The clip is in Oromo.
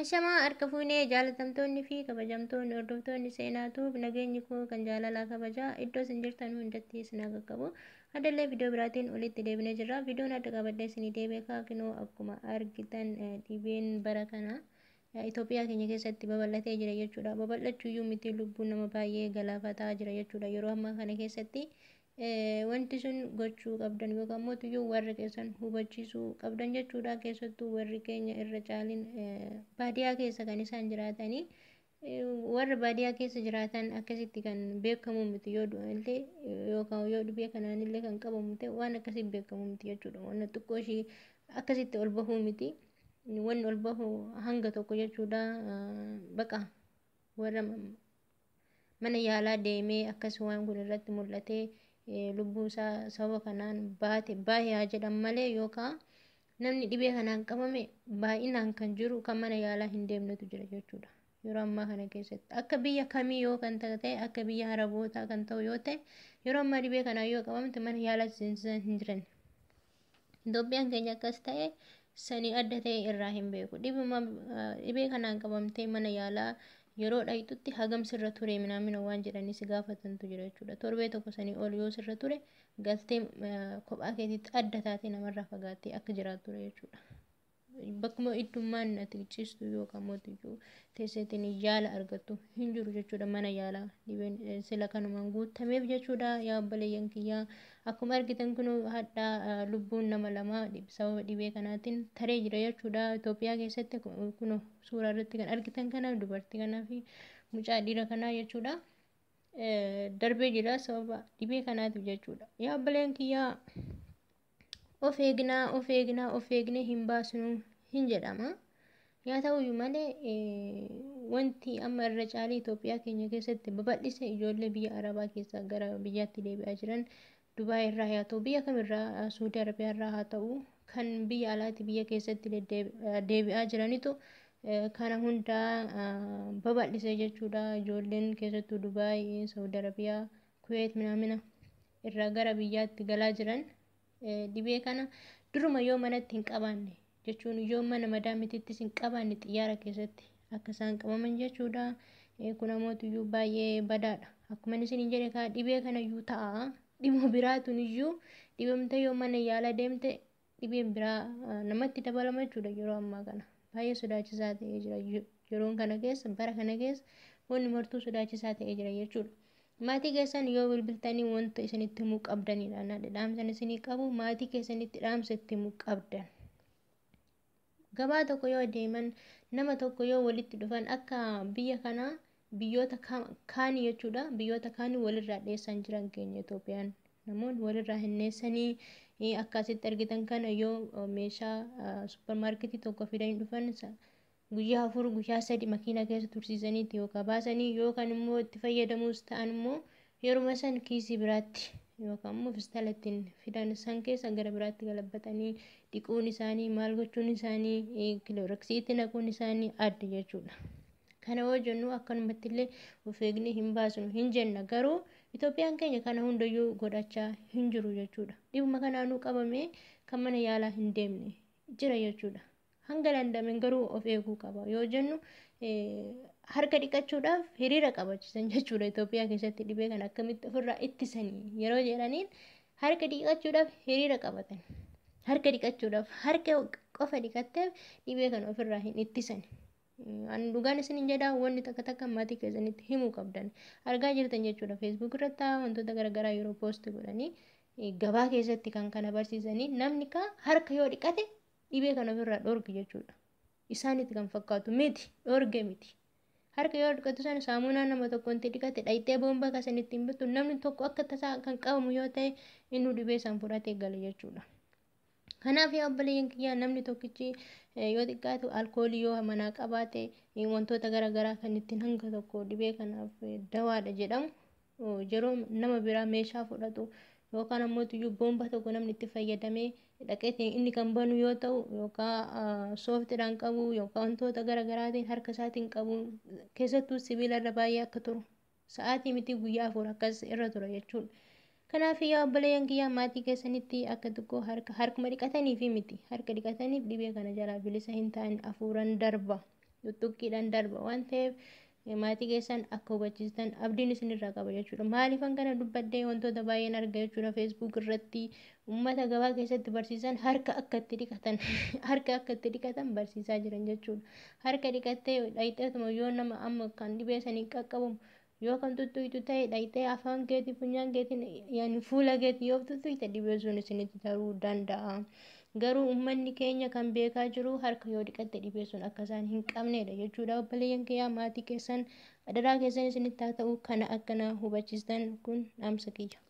Ashamaa harka fuunee jaalatamtoonni fi kabajamtoonni hordoftoonni seenaatuuf nageenyi koo kan jaalalaa kabajaa iddoo isin jirtan hundatti isin haa qaqqabu. Addallee viidiyoo biraatiin olitti deebinee jirra. Viidiyoon adda qabadhee isinii deebi'e kaakinoo akkuma argitan dhibeen bara kana Itoophiyaa keenya keessatti babal'atee jira jechuudha. Babal'achuuyyuu miti, lubbuu nama baay'ee galaafataa jira jechuudha. Yeroo ammaa kana keessatti wanti sun gochuu qabdan yookaan mootiyyuu warra keessan hubachiisuu qabdan jechuudha. Keessattuu warri keenya irra caalin baadiyyaa keessa kan isaan jiraatanii, warra baadiyyaa keessa jiraatan akkasitti kan beekamu miti. Yoo du'allee yookaan yoo dhibee kanaanillee kan qabamu ta'e, waan akkasii beekamu miti jechuudha. Wanna xiqqoo ishii akkasitti ol bahuu miti. Wanni ol bahu hanga tokko jechuudha. Baqa warra mana yaalaa deemee akkas waan kun irratti mul'atee lubbuu isaa sababa kanaan baate baay'ee haa jedhan malee, yookaan namni dhibee kanaan qabame baay'inaan kan jiru kan mana yaalaa hin deemnetu jira jechuudha. Yeroo ammaa kana keessatti akka biyya kamii yoo kan ta'e, akka biyya Arabootaa kan ta'u yoo ta'e, yeroo ammaa dhibee kanaan yoo qabamte mana yaalaa seensisan hin jiran. Itoophiyaan keenya akkas ta'e sanii adda ta'e irraa hin beeku. Dhibee kanaan qabamtee mana yaalaa yeroo dhayxutti hagam sirra ture minaamina waan jedhanii si gaafatantu jira jechuudha. Torbee tokko sanii ol yoo sirra ture, galtee kophaa keetiitti adda taatee namarraa fagaattee akka jiraattudha jechuudha. Bakkuma iddummaan ati ciistu yookaan mootiyyuu teesseetiin yaala argattu hin jiru jechuudha, mana yaalaa dhibeen sila kanumaan guutameef jechuudha. Yaa obboleeyyan kiyyaa, akkuma argitan kun hadhaa lubbuun nama lamaa sababa dhibee kanaatiin taree jira jechuudha. Itoophiyaa keessatti kun suuraa irratti kan argitan kana, dubartii kanaa fi mucaa dhiira kanaa jechuudha. Darbee jira sababa dhibee kanaatiif jechuudha. Yaa obboleeyyan kiyyaa, of eegnaa, of eegnaa, of eegnee hin baasnu hin jedhama. Yaa ta'uyyuu malee, wanti amma irra caalee Itoophiyaa keenya keessatti babal'ise ijoollee biyya Arabaa keessaa gara biyyaatti deebi'aa jiran, Dubaay irraa haa ta'u, biyya kamirraa, Suudii Arabiyaa irraa haa ta'u, kan biyya alaatti biyya keessatti deebi'aa jiranitu kana hundaa babal'ise jechuudha. Ijoolleen keessattuu Dubaay, Saudi Arabiyaa, Kuweet minaamina irraa gara biyyaatti galaa jiran dhibee kana duruma yoo manatti hin qabaanne jechuun, yoo mana madaamitiittis hin qabaanne, xiyyaara keessatti akka isaan qabaman jechuudha. Kun ammoo baay'ee badaadha. Akkuma isin jedhe kaa, dhibee kana iyyuu ta'a. Dhibee biraatuun iyyuu dhibamtee yoo mana yaala deemte, dhibeen biraa namatti dabalama jechuudha yeroo ammaa kana. Baay'ee sodaachisaa ta'ee jira. Yeroon kana keessa, bara kana keessa wanni martuu sodaachisaa ta'ee jira jechuudha. Maatii keessan yoo bilbiltanii wanta isinitti himuu qabdanidha. Dhaamsan isinii qabu, maatii keessanitti dhaamsa itti himuu qabdan. Gabaa tokko yoo deeman, nama tokko yoo walitti dhufan, akka biyya kanaa biyyoota kaanii jechuudha. Biyyoota kaanii walirraa dheessan jiran keenya Itoophiyaan. Namoonni walirraa hin dheessanii. Akka asitti argitan kana, yoo meeshaa suppermaarketii tokko fidanii dhufan, guyyaa 4, guyyaa 3 makiinaa keessa tursiisaniiti yookaan baasanii, yookaan immoo itti fayyadamuus ta'an immoo yeruma san kiisii biraatti yookaan immoo fistaala ittiin fidan san keessa gara biraatti galabbatanii dhiquun isaanii, maal gochuun isaanii, kilooraksiitti naquun isaanii adda jechuudha. Kana yoo jennu akkanumatti illee of eegnee hin baasnu hin jenna, garuu Itoophiyaan keenya kana hundayyuu godhachaa hin jiru jechuudha. Dhibuma kanaanuu qabamee kan mana yaalaa hin deemne jira jechuudha. Hanga danda'ameen garuu of eeguu qaba yoo jennu, harka dhiqachuudhaaf hiriira qabachiisan jechuudha. Itoophiyaa keessatti dhibee kana akkamitti ofirraa ittisanii yeroo jedhaniin, harka dhiqachuudhaaf hiriira qabatan. Harka dhiqachuudhaaf, harka qofa dhiqatteef dhibee kana ofirraa hin ittisan. Ani dhugaan isin hin jedhaa, wanni takka takka maatii keessanitti himuu qabdan. Argaa jirtan jechuudha. Feesbuuk irratti wantoota garaagaraa yeroo poost godhanii gabaa keessatti kan kana barsiisanii, namni ka harka yoo dhiqate dhibee kana ofirraa dhorge jechuudha. Isaanitti kan fakkaatu miti, dhorge miti. Harka yoo dhiqatu sana saamunaa nama tokko itti dhiqate dhayitee boombaa kasan ittiin bittu, namni tokko akka tasaa kan qabamu yoo ta'e, inni dhibee san fudhatee gala jechuudha. Kanaaf yaa obboleeyyan kiyyaa, namni tokkichi yoo xiqqaatu alkoolii yoo manaa qabaate, wantoota garaagaraa kan ittiin hanga tokko dhibee kanaaf dawaadha jedhamu, yeroo nama biraa meeshaa fudhatu yookaan ammoo iyyuu boomba tokko namni itti fayyadamee dhaqeetiin inni kan banu yoo ta'u, yookaan sooftiidhaan qabu, yookaan wantoota garaagaraatiin harka isaatiin qabu, keessattuu sibiila irra baay'ee akka turu, sa'aatii miti guyyaa 4 akkas irra tura jechuudha. Kanaaf yaa obboleeyyan kiyyaa, maatii keessanitti akka xiqqoo harka harkuma dhiqatanii fi miti, harka dhiqataniif dhibee kana jalaa bilisa hin ta'an, hafuuran darba. Tuttuqqiidhaan darba waan ta'eef maatii keessan akka hubachiistan abdiin isinirraa qaba jechuudha. Maaliifan kana dubbadhee? Wantoota baay'een arga jechuudha. Facebook irratti uummata gabaa keessatti barsiisan, harka akka itti dhiqatan, harka akka itti dhiqatan barsiisaa jiran jechuudha. Harka dhiqattee dhayxeetuma yoo nama amma kan dhibee sanii qaqqabamu yoo kan tuttuqxu ta'e, dhayxee afaan keetii, funyaan keetiin, yaani fuula keetii yoo tuttuqxe, dhibee sun isinitti taruu danda'a. Garuu uummanni keenya kan beekaa jiru harka yoo dhiqatte dhibee sun akka isaan hin qabnedha jechuudha. Obboleeyyan kiyyaa, maatii keessan adaraa keessan isinitti haa ta'u, kana akkana hubachiistan, kun dhaamsa kiyya.